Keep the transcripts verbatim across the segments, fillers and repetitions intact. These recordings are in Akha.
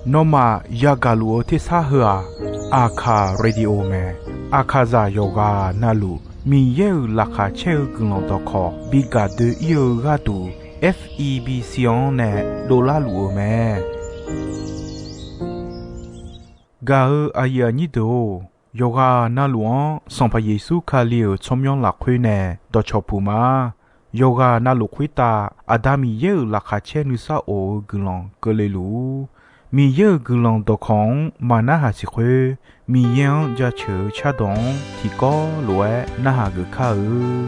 Nawmaf yagaq luf-eu tersar heu-aq, Aqkaq Radio mae. Aqkaqzaq yawqghaq navluf Miqyaer-euq laqkhaq caer-eu guiqlanq dawqkawq bi gaq doe-ir-eu gharduq, F E B C-anr nae dovlar luf-eu mae. Gaq-eu aqyuif aqnyir deuq-or, yawqghaq navluf-anr Sanqpaq Yeqsur Kali-euq tsawrmyanr lafkhoer nae dawqcawq puq ma. Yawqghaq navluf khoertav Aqda Miqyaer-euq laqkhaq caer nuisar of-eu guiqlanq keuvle luf-ur. Miqyaer-euq guiqlanq dawqkawq-anr maqnarhaq siq khoer, Miqyaer-anr jaceuq-eu cardawq-anr tiqkawv lof-aer narhaq geuf kar-eu.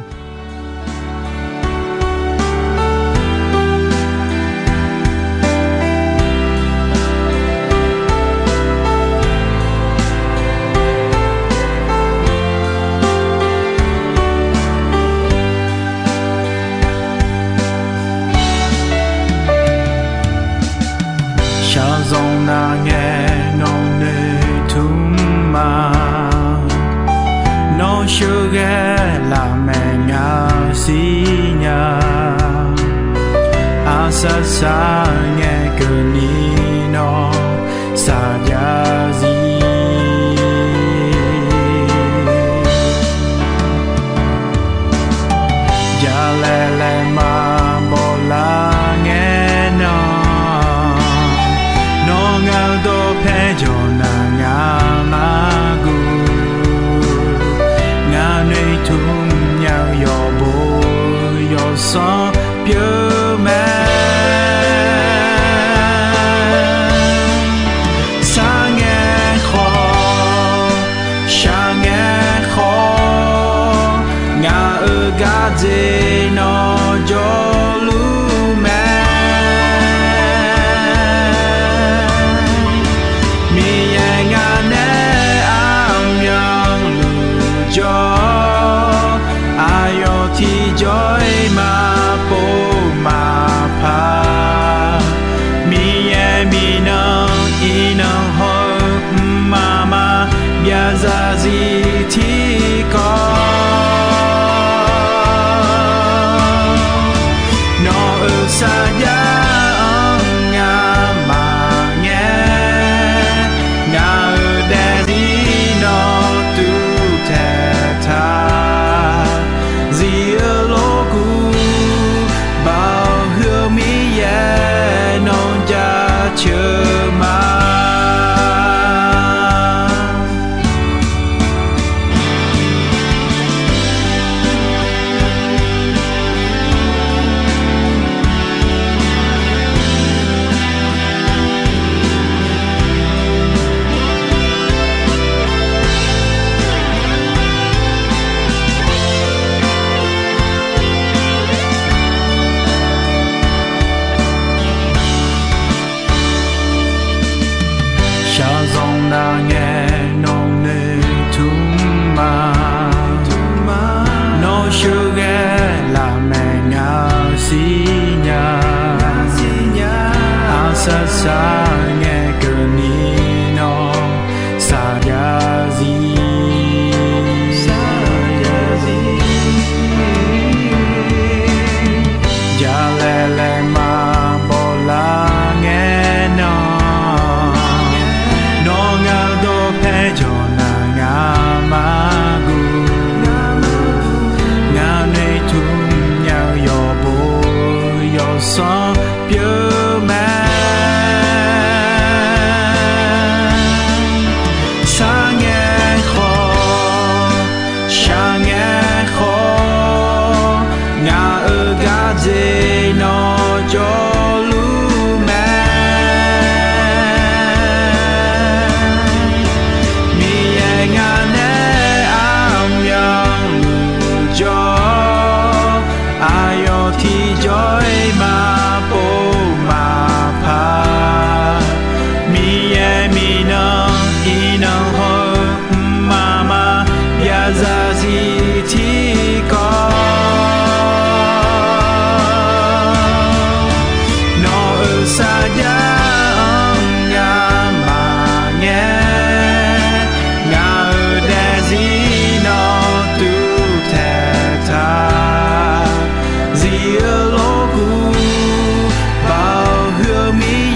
Shaqzanq nar ngae nawq noeqtmq ma. Nawr sheuqghae lafmaeq nga siqnya. Aqsar sar ngae keuvni nawr saqjav zir. Jalaeq laeq maqbaw lar ngae nan, nawr ngaq-eu dawqpae jawq nar ngaq maqguv. Ngaq noeqtmq nya-eu yawqbo yawsanr pyeuf mae. Sar ngae khawf, shaq ngae khawf, ngaq-euq gardzer nawr jawrluf mae. Miqyaer ngaq nae aqmyanluf jawr, aqyawf tiqjawr-iq maqpov maqpar. Miqyaer miqnan iqnan haw-eu mqmaq maqbyav zarzir tiqkawv. Nawq-euq sarjax-anr ngamaf ngae, ngaq-euq daefzir nawr tuvtaeq taq. Zif-eu lorkuv baoq huiq-eu Miqyaer nawq jaceuq ma. Shaqzanq nar ngae nawq noeqtmq ma. Nawr sheuqghae lafmaeq nga siqnya. Aqsar sar ngae keuvni nawr saqjav zir. Jalaeq laeq maqbaw lar ngae nan, nawr ngaq-eu dawqpae jawq nar ngaq maqguv. Ngaq noeqtmq nya-eu yawqbo yawsanr pyeuf mae. Sar ngae khawf, shaq ngae khawf, ngaq-euq gardzer nawr jawrluf mae. Miqyaer ngaq nae aqmyanluf jawr, aqyawf tiqjawr-iq maqpov maqpar. Miqyaer miqnan iqnan haw-eu mqmaq maqbyav zarzir tiqkawv. Nawq-euq sarjax-anr ngamaf ngae, ngaq-euq daefzir nawr tuvtaeq taq. Zif-eu lorkuv baoq huiq-eu Miqyaer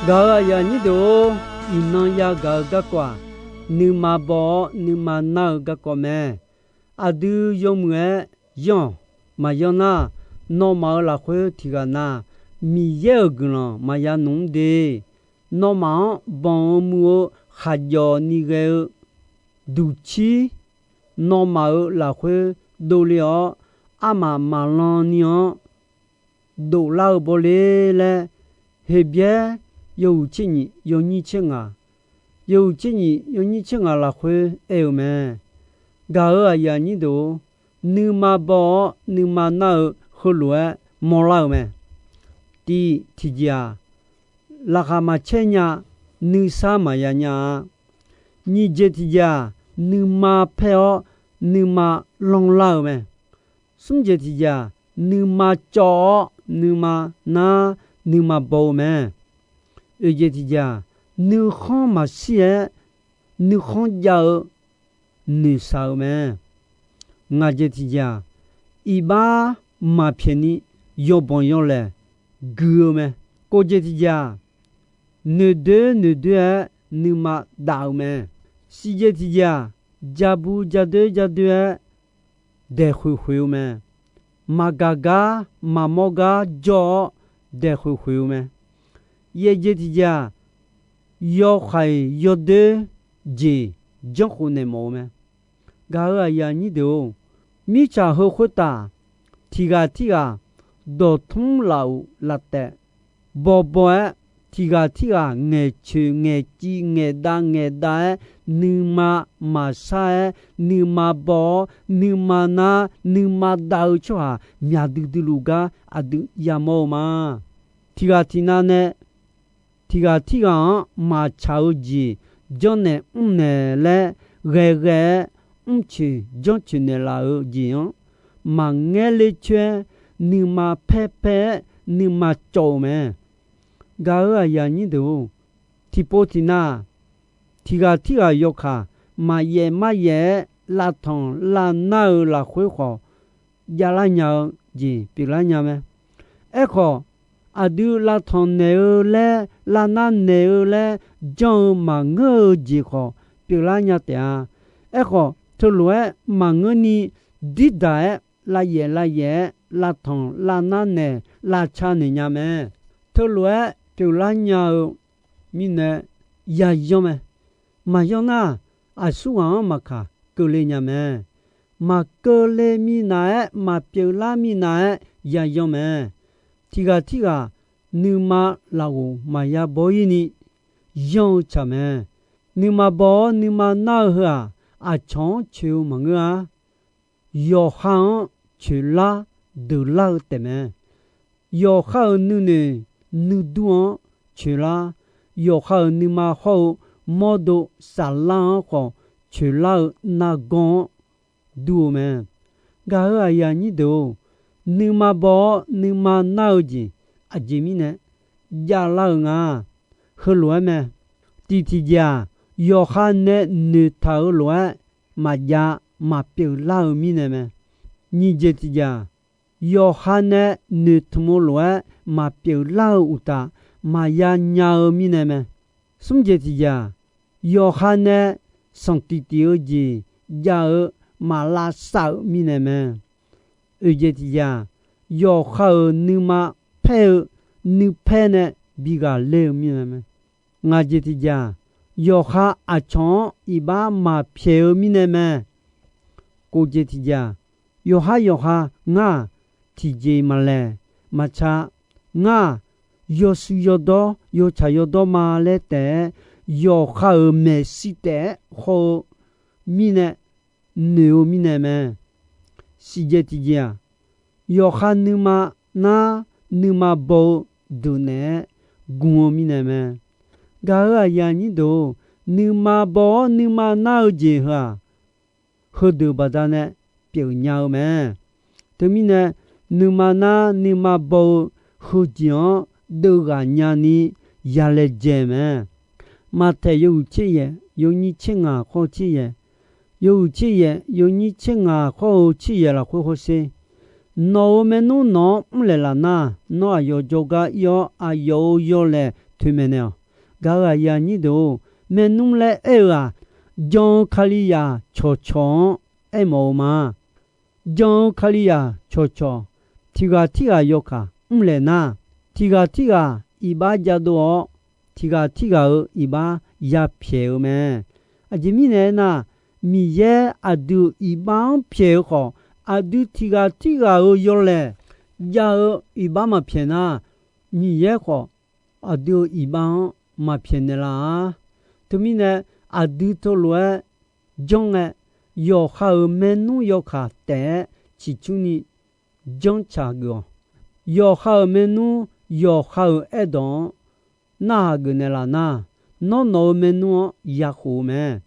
Gaq-euq aqyuif aqnyir deuq-or, iqnan yagaq-eu garkawv-aq, nuima baw-awr nuima nar-eu garkawv mae. Aqdui yawmuiq-aer yanr-awq. Maqyanr nar, nawmaf-euq lafkhoer tiqghaq na, Miqyaer-euq guiqlanq maqya nmr de. Nawmaf-anr banq-eu muiq-eu khaqjawf ni ghae-eu duqcir, nawmaf-euq lafkhoer dovle-awr, armaf maqlan ni-anr dovlar-eu bawle laer, Heqbyaer yawhuiq tser nyif yawnyir tser ngaq, yawhuiq tser nyif yawnyir tser ngaq lafkhoer aer-eu mae. Gaq-euq aqyuif aqnyir deuq-or, nuima baw-awr nuima nar-eu heulof-aer mawrlar-euq mae. Tiq tiqjeq-aq, laqkhaq maqcaer nya, nuisar maqya nya-a. Nyiq jeq tiqjeq-aq, nuima paer-awr nuima lanrlar-euq mae. Smr jeq tiqjeq-aq, nuima cawv-awr nuima nar, nuima baw-eu mae. Oeq jeq tiqjeq-aq, nuikhanr maqshir-aer nuikhanr jav-eu noeqshaq-eu mae. Ngaq jeq tiqjeq-aq, iqbax maqpyaeq ni yawbanq yawlaeq gui-eu mae. Kov jeq tiqjeq-aq, noeqdoer noeqdoer-aer nuima dav-eu mae. Siq jeq tiqjeq-aq, ja bu ja doer ja doer-aer daeqkhoeq khoeq-eu mae. Maqgaq gar maqmawr gar jawr-awr daeqkhoeq khoeq-eu mae. Yaeq jeq tiqjeq-aq, yawkhaeq yawdoer jeq janrkhof naeq mawf-eu mae. Gaq-euq aqyuif aqnyir deuq-or, mirtsaq heu khoertav tiqghaq tirghaq dawqtmr laf uq laf taef bawbaw-aer, tiqghaq tirghaq ngaeqcoeq ngaeqciv ngaeqdav ngaeqdav-aer, nuima maqshar-aer nuima baw-awr nuima nar nuima dav-eu tsawrhaq myaq duidui luf gar aqdui yamawr-eu ma. Tiqghaq tiqnav nae tiqghaq tirghaq-anr maqtsaq-eu jeq janrnaeq mrnaeq laer ghae ghae-aer mrcoeq janrcoeq naeqlaf-eu jeq-anr maqngaer ler coer-aer nuima paer paer-aer nuima cawv-eu mae. Gaq-euq aqyuif aqnyir deuq-or, tiqpov tiqnav-aq, tiqghaq tirghaq yawkaq maqyaef maryaef-aer lavtanq lavnar-eu lafkhoer khawf javlar nya-eu jeq pyeuflar nya mae. Aerkhawf, aqdui lavtanq naeq-eu laer lavnar naeq-eu laer janr-eu maqngeur-eu jeq khawf pyeuflar nya taef-a. Aerkhawf, teulof-aer maqngeurni dirdaq-aer lavyaef lavyaef-aer lavtanq lavnar naeq lavca naeq nya mae. Teulof-aer pyeuflar nya-eu mirnae yayanr mae. Maqyanr nar, aqsur ghaq-anr maqkaq keuvle nya mae. Maqkeuvle minav-aer maqpyeuflar minav-aer yayanr mae. Tiqghaq tirghaq nuima lafghof maqya baw-ir ni yanr-eu tsaq mae. Nuima baw-awr nuima nar-eu heu-aq, aqcawq-anr coeq-eu maqngeur-a. Yawqha-anr coeqlar deuqlar-eu taefmae. Yawqha-euq nuinoeq nuidur-anr coeqlar, yawqha-euq nuima hawr-eu mawrdo saflar-anr khawf coeqlar-eu nargawr-anr dur-eu mae. Gaq-euq aqyuif aqnyir deuq-or, nuima baw-awr nuima nar-eu jeq aqjeq mirnae javlar-eu nga. Heulof-aer mae. Tiq tiqjeq-aq, yawqha nae noeqtaq-eu lof-aer maqjav maqpyeuf lar-eu mirnae mae. Nyiq jeq tiqjeq-aq, yawqha nae noeqtmq-eu lof-aer maqpyeuf lar-eu uqtaf maqya nya-eu mirnae mae. Smr jeq tiqjeq-aq, yawqha nae sanqtiq tiq-eu jeq jav-eu maqlavsav-eu mirnae mae. Oeq jeq tiqjeq-aq, yawqha-euq nuima paer-eu nuipaer nae bi ghaq ler-eu mirnae mae. Ngaq jeq tiqjeq-aq, yawqha aqcawq-anr iqbax maqpyaeq-eu mirnae mae. Kov jeq tiqjeq-aq, yawqhar yawqha ngar-aq, tiqjeq maqlaeq maqtsa, ngar-aq, yawshuif yawdawr yawtsaq yawdawr ma laer taef-aer, yawqha-euq maeqshi taef-aer hawr-eu mirnae, noeq-eu mirnae mae. Siqjeq tiqjeq-aq, yawqha nuima nar nuima baw-eu deuq naeq-aer gmq-eu mirnae mae. Gaq-euq aqyuif aqnyir deuq-or, nuima baw-awr nuima nar-eu jeq heu-aq, heudeuq baqdanae pyeuf nya-eu mae. Teumirnae, nuima nar nuima baw-eu heujeq-anr deuvghaq nyani yalaejae mae. Maqtaeq yawhuiq tser yaeq yawnyir tser ngaq khawr tser yaeq, yawhuiq tser yaeq yawnyir tser ngaq khawr-eu tser yaeq lafkhoer hawsher. Nawq-euq maernmr nawq-anr mrlaeq laf nar, nawr aqyawf jawrgar ir-awr, aqyawf-euq yawlaeq toeqmaeq naeq-awq. Gaq-euq aqyuif aqnyir deuq-or, maernmr laer aer-eu-aq, jan-eu Kalizaq cawqcawq-anr aermawf-eu ma. Jan-eu Kalizaq cawqcawq, tiq ghaq tirghaq yawkaq mrlaeq nar, tiq ghaq tirghaq iqbax jadov-awr, tiq ghaq tirghaq-euq iqbax yapyaeq-eu mae. Aqjeq mirnae aernar, Miqyaer aqdui-euq iqbax-anr pyaeq-eu khawf, aqdui tiq ghaq tirghaq-euq yawlaeq jav-eu iqbax maqpyaeq nar, Miqyaer khawf aqdui-euq iqbax-anr maqpyaeq naeqlaf-a. Teumirnae, aqdui teulof-aer janr ngae, yawqha-euq maernmr yawkaq taef-aer ciqcurni janrtsaq geuf-awq. Yawqha-euq maernmr yawqha-euq aerdawq-anr narhaq geuf naeqlaf nar, nawr nawq-euq maernmr-anr yakhof-eu mae.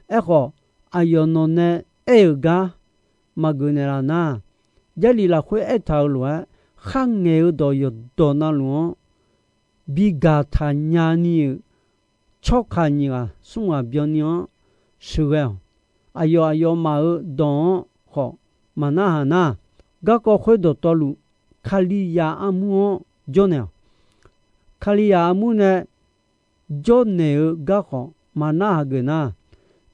Aerkhawf, aqyawf nawq nae aer-euq gar maqgeuf naeqlaf nar, Jarlif lafkhoer aertaq-euq lof-aer, kharngaeq-eu dawq yawqdawq navluf-anr bi gaqtaq nyani-euq tsawrkaq nyiq ghaq smr ghaq byanni-anr sheuqghae-awq. Aqyawf aqyawfmaf-euq dawq-anr khawf maqnarhaq nar, garkawv khoer dawqtawvluf, Kalizaq armur-anr jawrnaeq-awq. Kalizaq armur nae jawrnaeq-eu garkhawf maqnarhaq geuf nar,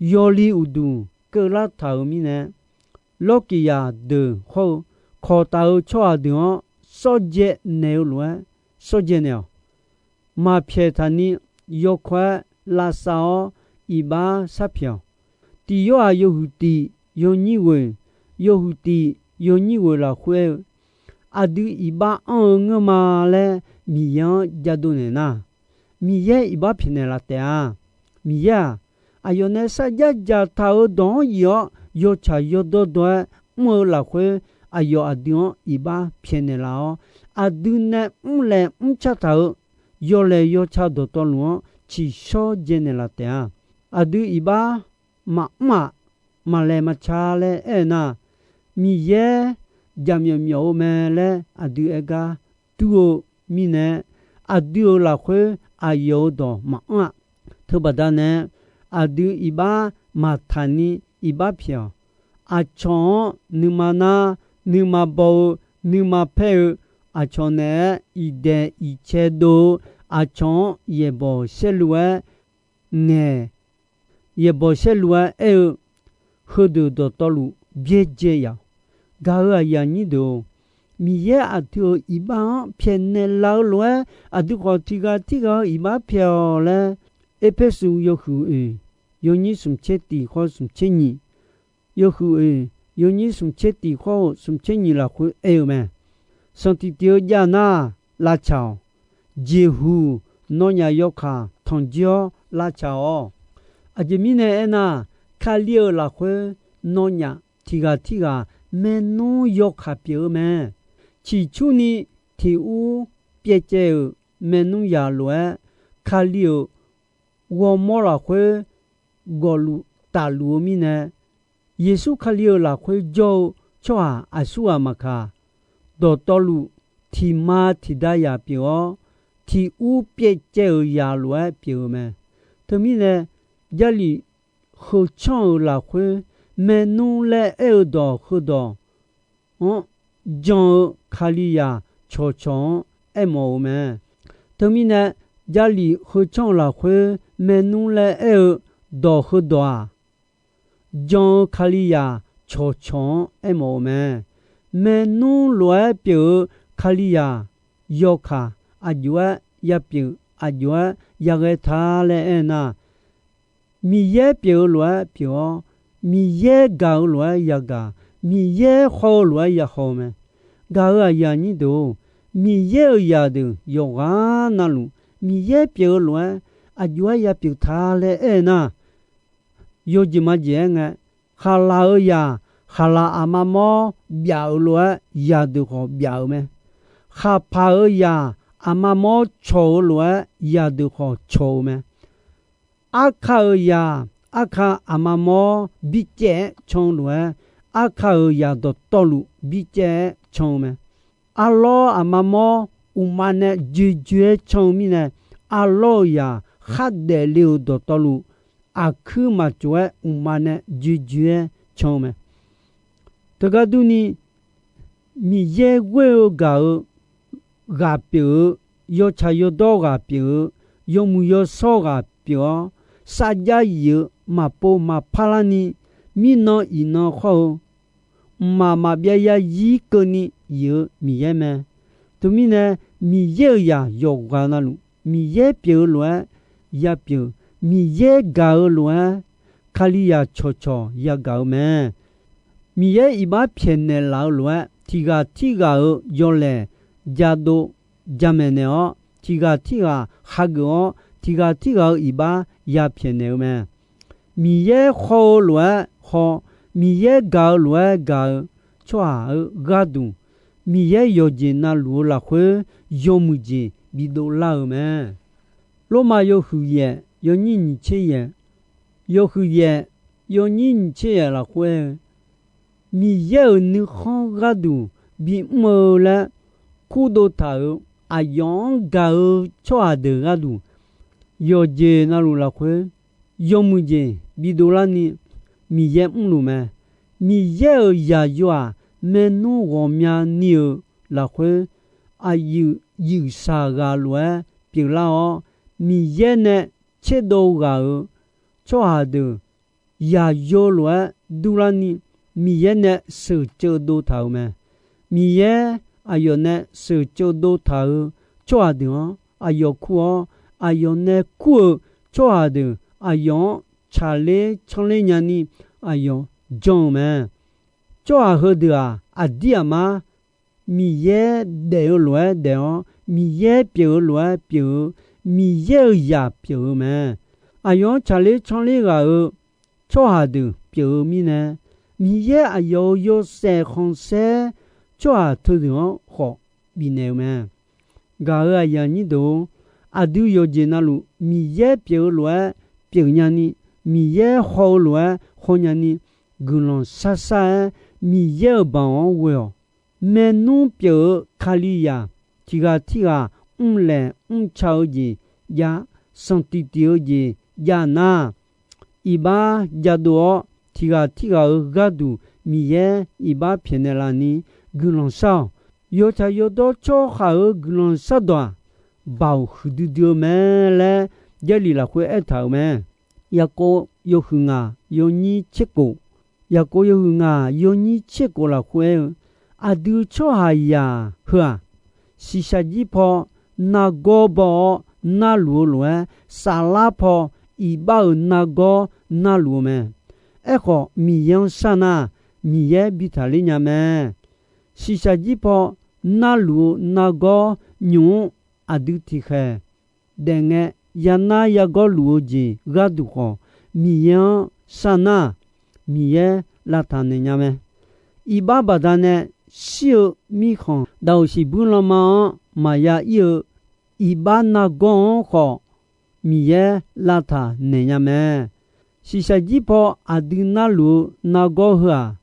yawli uqduq keuvlar taq-euq mirnae, lawrkiq zaqdeuq hawr-eu kawqtaf-eu tsawrhaq deuq-anr shawrdzae naeq-eu lof-aer shawrdzae naeq-awq. Maqpyaeq taqni yawkawr-aer lavsav-awr iqbax sharpyaeq-awq. Tiq Yorhaq yawhuiq tiq yawnyir ghoeq, yawhuiq tiq yawnyir ghoeq lafkhoer aer-eu, aqdui iqbax anr-eu ngeur ma laer Miqyaer-anr jadov naeq nar, Miqyaer iqbax pyaeqnaeq laf taef-a. Miqyaer-aq, aqyawf nae sarjax dzaqtaq-euq dawq-anr yif-awr, yawtsaq yawdawr dawr-aer mr-eu lafkhoer, aqyawf aqdui-anr iqbax pyaeqnaeq laf-awr, aqdui nae mrlaeq mrcar taq-euq yawlaeq yawca dawqtawvluf-anr tsiqshawr dzaenaeq laf taef-a. Aqdui iqbax maqmr-aq, maqlaeq maqca laer aer-eu nar, Miqyaer jaqmyawf myawf-eu mae laer aqdui aer gar dur-eu mirnae, aqdui-euq lafkhoer aqyawf-euq dawq maqanr-a. Teubaqda nae aqdui iqbax maqtaq ni iqbax pyaeq-awq. Aqcawq-anr nuima nar, nuima baw-eu, nuima paer-eu, aqcawq naeq-aer iqdaeq iqcae dov-eu, aqcawq-anr yaeqbawq saerlu-aer ngaeq, yaeqbawq saerlu-aer aer-eu, heudeuq dawqtawvluf byaerdzae yaf-awq. Gaq-euq aqyuif aqnyir deuq-or, Miqyaer aqdui-euq iqbax-anr pyaeqnaeq laf-eu lof-aer, aqdui khawf tiq ghaq tirghaq-eu iqbax pyaeq-awq laer, Erpersu yawhuiq oeq yawnyir smq tser tiq khawr smq tser nyiq, yawhuiq oeq yawnyir smq tser tiq khawr-eu smq tser nyiq lafkhoer aer-eu mae. Sanqtiq tiq-eu jav nar, lavcaq-awq. Jeqhuq nawnyaf yawkaq tanqjir-awr lavcaq-awq. Aqjeq mirnae aernar, Kali-euq lafkhoer nawnyaf tiq ghaq tirghaq maernmr yawkaq pyeuf-eu mae. Ciqcurni tiq ur pyaevcaev-euq maernmr yaq lof-aer, Kali-euq ghawrmawr lafkhoer gawfluf tafluf-eu mirnae, Yeqsur Kali-euq lafkhoer jawr-eu tsawrhaq aqsurghaq maqkaq, dawqtawvluf tiq ma tiq da yaq pyeuf-awr, tiq ur pyaevcaev-euq yaq lof-aer pyeuf-eu mae. Teumirnae, Jarlif heu tsanr-euq lafkhoer maernmr laer aer-eu dawq heudawq-anr jan-eu Kalizaq cawqcawq-anr aermawf-eu mae. Teumirnae, Jarlif heu tsanr-eu lafkhoer maernmr laer aer-eu dawq heudawq-aq, jan-eu Kalizaq cawqcawq-anr aermawf-eu mae. Maernmr lof-aer pyeuf-eu Kalizaq yawkaq aqjox-aer yapyeuf, aqjox-aer yaghae ta laer aer nar, Miqyaer pyeuf-eu lof-aer pyeuf-awr, Miqyaer gaq-eu lof-aer yagaq, Miqyaer haw-eu lof-aer yahaw-eu mae. Gaq-euq aqyuif aqnyir deuq-or, Miqyaer-euq zaqdeuq yawqghaq navluf Miqyaer pyeuf-eu lof-aer aqjox-aer yapyeuf ta laer aer nar, yawjeq majeq-aer ngae, khaqlaq-euq zaq khaqlaq aqma mawr byaf-euq lof-aer zaqdeuq khawf byaf-euq mae. Khaqpaq-euq zaq aqma mawr cawq-eu lof-aer zaqdeuq khawf cawq-eu mae. Arka-euq zaq arka aqma mawr bicaev-aer can-eu lof-aer, arka-euq zaq dawqtawvluf bicaev-aer can-eu mae. Arlawr aqma mawr uqma nae joejoe-aer can-eu mirnae, arlawr-euq zaq khardaef le-euq dawqtawvluf, aqkuir maqtsof-aer uqma nae joejoe-aer can-eu mae. Teugar durni, Miqyaer ghoer-eu gaq-eu ghaq pyeuf-eu, yawtsaq yawdawr ghaq pyeuf-eu, yawmuiq yawshawr ghaq pyeuf-awr, sarjax yif-eu maqpov maqpar larni, mirnan iqnan khawr-eu, mqmaq maqbyav yarzir keuvni yif-eu Miqyaer mae. Teumirnae, Miqyaer-euq zaq yawqghaq navluf, Miqyaer pyeuf-eu lof-aer yapyeuf, Miqyaer gaq-eu lof-aer, Kalizaq cawqcawq yagaq-eu mae. Miqyaer iqbax pyaeqnaeq laf-eu lof-aer, tiq ghaq tirghaq-euq yawlaeq jadov jamaeq naeq-awr, tiq ghaq tirghaq hageuf-awr, tiq ghaq tirghaq-euq iqbax yapyaeq naeq-eu mae. Miqyaer haw-eu lof-aer haw, Miqyaer gaq-eu lof-aer gaq-eu tsawrhaq-euq gharduq, Miqyaer yawqjeq navluf-eu lafkhoer yawmuiq jeq bidov lar-eu mae. Lormav yawhuiq yaef yawnyir nyiq tser yaef, yawhuiq yaef yawnyir nyiq tser yaef lafkhoer-eu, Miqyaer-euq nuikhanr gharduq bimr-eu laer kurdov taq-euq, aqyawf-anr gaq-eu tsawrhaq deuq gharduq, yawqjeq navluf lafkhoer yawmuiq jeq bidov larni Miqyaer mrluf mae. Miqyaer-euq zaqyo-aq, maernmr ghawqmya ni-euq lafkhoer, aqyuif yuifshaq ghaq lof-aer pyeuflar-awr, Miqyaer nae tserdov ghaq-euq tsawrhaq deuq zaqyo lof-aer durlarni, Miqyaer nae sheuqceuv dov taq-euq mae. Miqyaer aqyawf nae sheuqceuv dov taq-euq tsawrhaq deuq-anr aqyawf kur-awr, aqyawf nae kur-euq tsawrhaq deuq aqyawf-anr tsaqler tsanrler nyani aqyawf jan-eu mae. Tsawrhaq heudeuq-aq, aqdir aqmar Miqyaer daef-eu lof-aer daef-awr, Miqyaer pyeuf-eu lof-aer pyeuf-eu, Miqyaer-euq zaq pyeuf-eu mae. Aqyawf-anr tsaqler tsanrler ghaq-euq tsawrhaq deuq pyeuf-eu mirnae, Miqyaer aqyawf-euq yawshaef khanqsaer tsawrhaq teudeuq-anr khawf bifnaeq-eu mae. Gaq-euq aqyuif aqnyir deuq-or, aqdui yawqjeq navluf Miqyaer pyeuf-eu lof-aer pyeuf nyani, Miqyaer haw-eu lof-aer haw nyani, guiqlanq shar shar-aer Miqyaer-euq baoq-anr ghoe-awq. Maernmr pyeuf-eu Kalizaq tiq ghaq tirghaq mrlaeq mrca-eu jeq jav, sanqtiq tiq-eu jeq jav nar, iqbax jadov-awr, tiq ghaq tirghaq-euq gharduq Miqyaer iqbax pyaeqnaeq laf ni guiqlanq shar-awq. Yawtsaq yawdawr tsawrhaq-euq guiqlanq shardawq-aq, baoq huiqdui dui-eu mae laer Jarlif lafkhoer aertaq-euq mae. Yaqkov yawhuiq ngaq yawnyir tserkhof, Yaqkov yawhuiq ngaq yawnyir tserkhof lafkhoer aer-eu, aqdui tsawrhaqzaq heu-aq, shiqshaq jir paw nargawr baw-awr narluf-eu lof-aer, saflar paw iqbax-euq nargawr narluf-eu mae. Aerkhawf, Miqyaer-anr shar nar, Miqyaer bi taqler nya mae. Shiqshaq jir paw narluf-eu nargawr nymq-mr aqdui tiqkhaeq daef ngae, yanar yagawr luf-eu jeq gharduq khawf, Miqyaer-anr shar nar, Miqyaer lavtaq naeq nya mae. Iqbax baqdanae shir-eu mirkhanq daqoq siqbuir lanma-anr maqya ir-eu iqbax nargawr-anr khawf, Miqyaer lavtaq naeq nya mae. Shiqshaq jir paw aqdui narluf-eu nargawr heu-aq,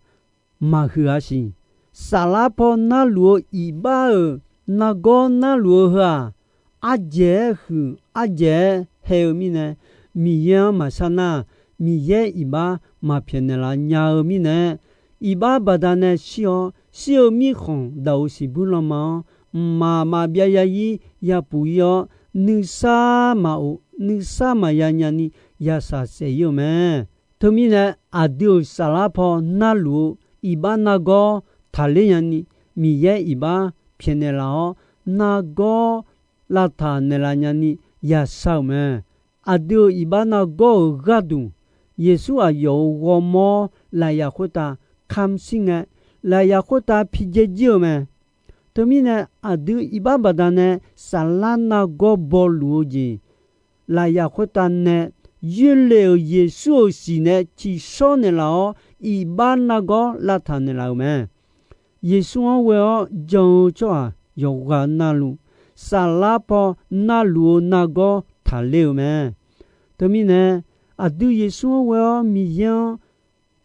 maqhuiq-a siq. Saflar paw narluf-eu iqbax-euq nargawr narluf-eu heu-aq, ardzaeq-aer huiq ardzaeq-aer hae-eu mirnae, Miqyaer-anr maqshar nar, Miqyaer iqbax maqpyaeqnaeq laf nya-eu mirnae, iqbax baqdanae shir-awr, shir-eu mirkhanq daqoq siqbuir lanma-anr, mqmaq maqbyav yarzir yapuq ir-awr, nuisar maqof nuisar maqya nyani yashaq saef ir-eu mae. Teumirnae, aqdui-euq saflar paw narluf-eu iqbax nargawr taqler nyani, Miqyaer iqbax pyaeqnaeq laf-awr, nargawr lavtaq naeqlaf nyani yashar-euq mae. Aqdui-euq iqbax nargawr-euq gharduq, Yeqsur aqyawf-euq ghawrmawr lafyaq khoertav kamq shir ngae, lafyaq khoertav pi dzae jir-eu mae. Teumirnae, aqdui iqbax baqdanae saflar nargawr bawluf-eu jeq, lafyaq khoertav nae, yoerle-euq Yeqsur-euq siq nae ciqshawr naeqlaf-awr, iqbax nargawr lavtaq naeqlaf-euq mae. Yeqsur-anr ghoe-awr jan-eu tsawrhaq yawqghaq navluf, saflar paw narluf-eu nargawr taqler-eu mae. Teumirnae, aqdui Yeqsur-anr ghoe-awr Miqyaer-anr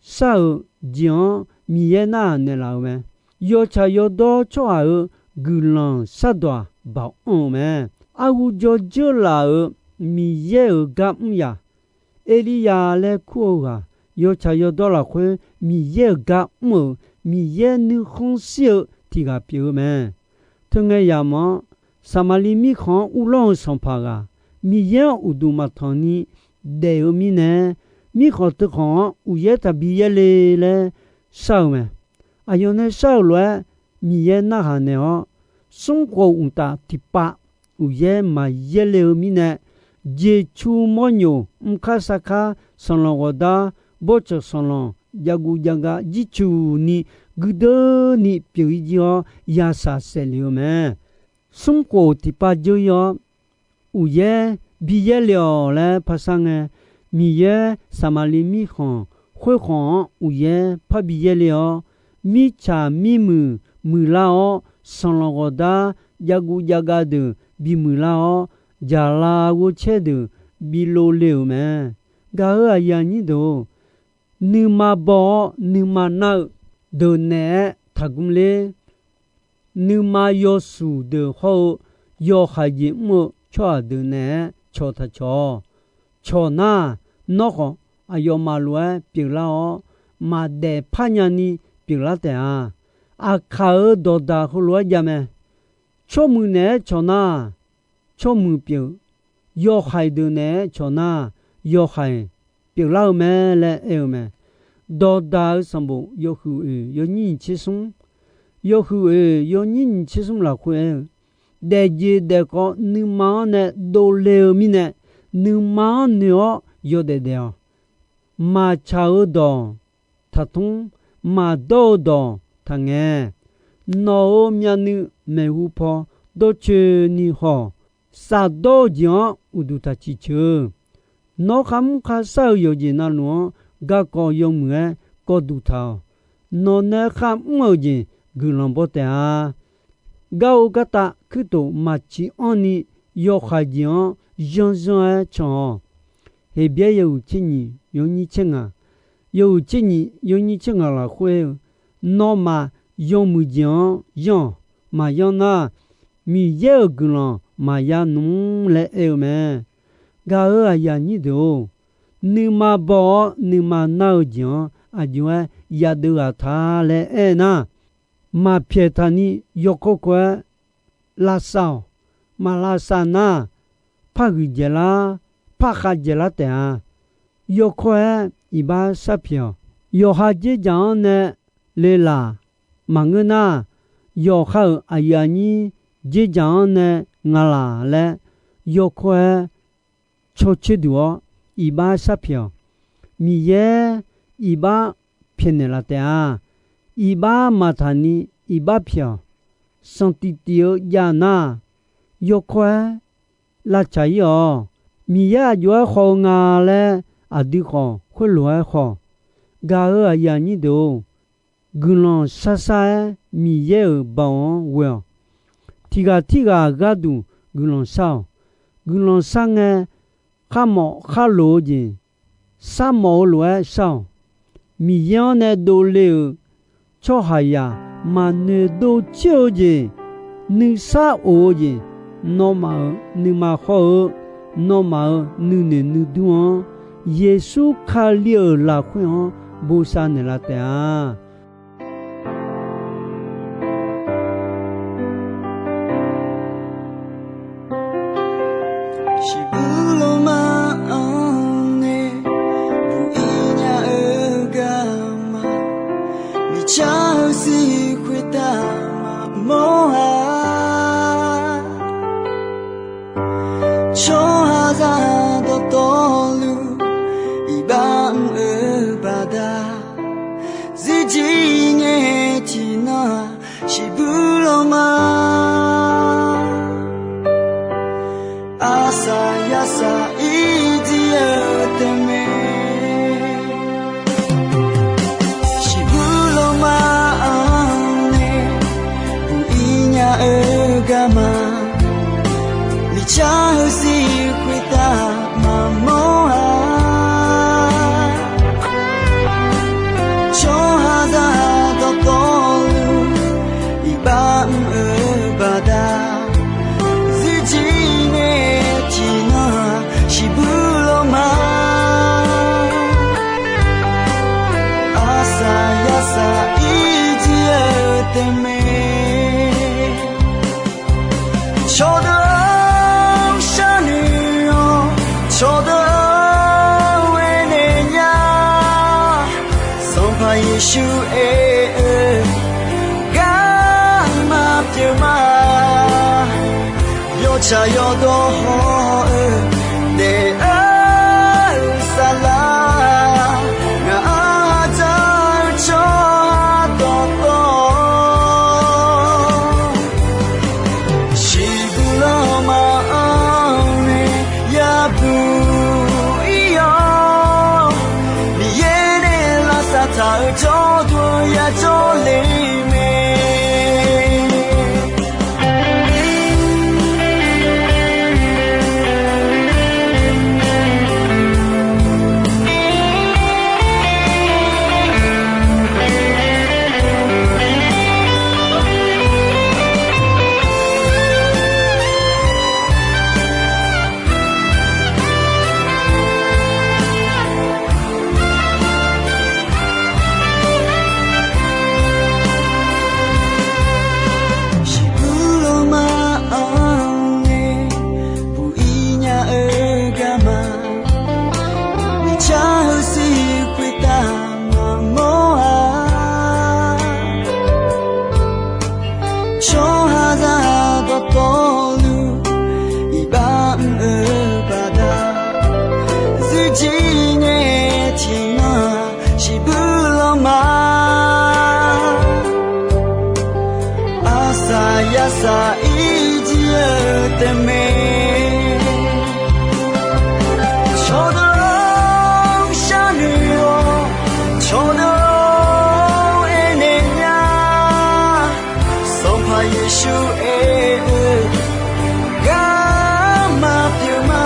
shar-euq jeq-anr Miqyaer narhaq naeqlaf-euq mae. Yawtsaq yawdawr tsawrhaq-euq guiqlanq shardawq-aq, baoq anr-eu mae. Arhu jawr dzeur laf-euq Miqyaer-euq gar mr yaq, Erlirya laer kur-eu ghaq, yawtsaq yawdawr lafkhoer Miqyaer-euq gar mr-euq, Miqyaer nuikhanr shir-eu tiq ghaq pyeuf-eu mae. Teungae yamq-anr, Saqmaqliv mirkhanq-anr uvlanr-eu sanqpaq ghaq, Miqyaer-anr uqduq maqtanq ni daef-eu mirnae, mirkhanq teu khanq-anr uqyaer taqbi yaerle laer shar-eu mae. Aqyawf nae shar-euq lof-aer Miqyaer narhaq naeq-awr, smr khof uqtaf tiqpav uqyaer maqyaer le-eu mirnae, jeqcu mawrnyoq mrkar sarkar sanqlanq ghawqdar bawrtsanq sanqlanq javguv javga jircuq ni guirdeuv ni pyeuf-ir jir-awr yashaq saef lef-eu mae. Smr khof tiqpav dzeur-ir-awr, uqyaer bi yaer le-awq laer par shar ngae, Miqyaer Saqmaqliv mirkhanq khoerkhanq-anr uqyaer parbi yaer le-awr, mirtsaq mirmuiq muiqlar-awr, sanqlanq ghawqdar javguv javga deuq bimuiqlar-awr, jaqlav ghovcaer deuq bi lov le-euq mae. Gaq-euq aqyuif aqnyir deuq-or, nuima baw-awr nuima nar-eu deuq naeq-aer taqgmr ler. Nuima yawshuif deuq hawr-eu yawhaiq jeq mr-eu tsawrhaq deuq naeq-aer cawq taq cawq-awq. Cawq nar, nawr khawf aqyawfmaf lof-aer pyeuflar-awr, maqdaef parnya ni pyeuflar taef-a. Aqkaq-euq dawqdaq heulof-aer jav mae. Tsawrmuiq naeq-aer cawq nar, tsawrmuiq pyeuf. Yawhaiq deuq naeq-aer cawq nar, yawhaiq pyeuflar-eu mae laer aer-eu mae. Dawqdaq-euq sanqbof yawhuiq oeq yawnyir nyiq tser smr, yawhuiq oeq yawnyir nyiq tser smr lafkhoer aer-eu, daefjeq daefkawv nuima-anr nae dovle-eu mirnae, nuima-anr noeq-awr yawdaef daef-awq. Maqtsaq-eu dawq taqtmr, maqdawr-eu dawq taqngae. Nawq-euq myavnuiv maeqhu paw dawrcoeni haw-awq. Shafdawr-eu jeq-anr uqduq taq ciqceuq-eu. Nawr kharmr kharshar-eu yawqjeq navluf-anr garkawv yawmuiq-aer kawv duq taq-awq. Nawq nae kharmr-euq jeq guiqlanq baw taef-a. Gar-eu gartav kuirtof maqciq anrni yawhaiq jeq-anr yanrzanr-aer can-awq. Heqbyaer yawhuiq tser nyiq yawnyir tser ngaq, yawhuiq tser nyiq yawnyir tser ngaq lafkhoer-eu, nawmaf yawmuiq jeq-anr yanr-awq. Maqyanr nar, Miqyaer-euq guiqlanq maqya nmr laer aer-eu mae. Gaq-euq aqyuif aqnyir deuq-or, nuima baw-awr nuima nar-eu jeq-anr aqjox-aer yadeuv ghaq ta laer aer nar, maqpyaeq taqni yawkawr kawr-aer lavsav-awq. Maq lavsav nar, par ghuiq dzaeqlar, par khav dzaeqlar taef-a. Yawkawr-aer iqbax sharpyaeq-awq. Yawqha dzerdzaq-anr nae le laq maqngeur nar, yawqha-euq aqyuif aqnyir dzerdzaq-anr nae nga laq laer yawkawr-aer cawcoer duq-awr iqbax sharpyaeq-awq. Miqyaer iqbax pyaeqnaeq laf taef-a. Iqbax maqtaq ni iqbax pyaeq-awq. Sanqtif tif-eu jav nar, yawkawr-aer lavtsaq ir-awq. Miqyaer aqjox-aer khawf-eu nga laer aqdui khawf khoerlof-aer khawf. Gaq-euq aqyuif aqnyir deuq-or, guiqlanq sharshar-aer Miqyaer-euq baoq-anr ghoe-awq. Tiq ghaq tirghaq gharduq guiqlanq shar-awq. Guiqlanq shar ngae, kharmawf kharloq-eu jeq, sharmawf-eu lof-aer shar-awq. Miqyaer-anr nae dovle-euq tsawrhaqzaq maqnoeq dov coer-eu jeq, nuisar of-eu jeq, nawmaf-euq nuima hawr-eu, nawmaf-euq nuinoeq nuidur-anr, Yeqsur Kali-euq lafkhoer-anr bosav naeqlaf taef-a. Shiqbuir lawrma-anr nae buq-ir nya-eu garma, miqcar-eu zir khoertav maqmawr-a. Tsawrhaqzaq dawqtawvluf iqbax mr-eu baqda, zirjir ngae tiqnan-aq, shiqbuir lawrma, arsaq yarsaq ir jir-eu taef mae. Shiqbuir lawrma-anr nae buq-ir nya-eu garma, miqcar-eu zir khoertav maqmawr-a. Tsawrhaqzaq dawqtawvluf iqbax mr-eu baqda, zirjir ngae tiqnan-aq, shiqbuir lawrma, arsaq yarsaq ir jir-eu taef mae. Cawqdeuq-anr sharnoeq-awq. Yeqsur aer-eu garma pyeuf ma. Yawtsaq yawdawr hawr-eu daef-eu saflar, ngaq-anr haq dzaq-eu tsawrhaq dawqtawv shiqbuq lanma-anr nae yabuq ir-awr, Miqyaer nae lavsav taq-euq jawrduq-anr yajawr le mae. Shiqbuq lanma-anr nae buq ir nya-eu garma, miqcar heu siq khoertav maqmawr-a. Tsawrhaqzaq dawqtawvluf iqbax mr-eu baqda, zuirjir ngae tiqnan-aq shiqbuq lanma, arsaq yarsaq irjir-eu taef mae. Cawqdeuq-or, sharnoeq-awq. Cawqdeuq-or, aernaeq nya. Sanqpaq Yeqsur aer-eu garma pyeuf ma.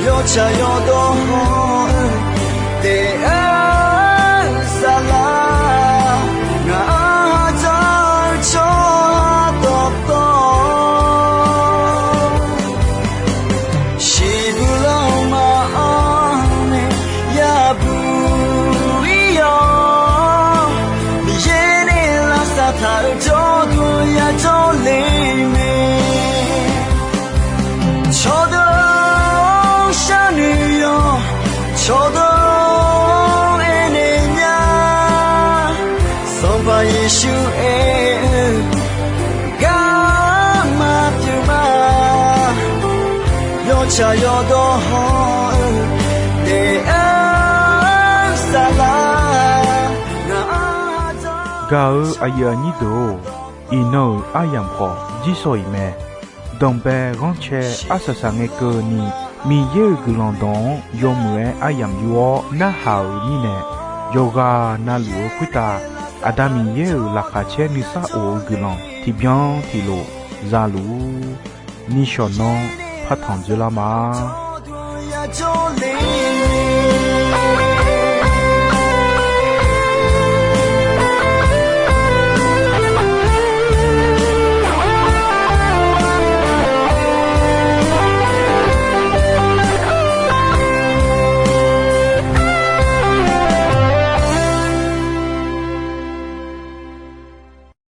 Yawtsaq yawdawr hawr-eu daef-eu saflar, ngaq-anr haq dzaq-eu tsawrhaq dawqtawv shiqbuq lanma-anr nae yabuq ir-awr, Miqyaer nae lavsav taq-euq jawrduq-anr yajawr le mae. Cawqdeuq-or, sharnoeq-awq. Cawqdeuq-or, aernaeq nya. Sanqpaq Yeqsur aer-eu garma pyeuf ma. Yawtsaq yawdawr hawr-eu daef-eu saflar, gaq-eu aqyuif aqnyir deuq-or, iqnan-euq aryamq khawf jirsawq iq mae. Danqbae ghanrcae arsaq saq ngae keuvni, Miqyaer-euq guiqlanq dawq-anr yawmuiq-aer aryamq yur-awr narhaq-euq mirnae, yawqghaq navluf-eu khoertav Aqda Miqyaer-euq laqkhaq caer nuisar of-eu guiqlanq tiqbyan tiqlof za luf-ur. Nishawq nanr partanq dzoerlar ma.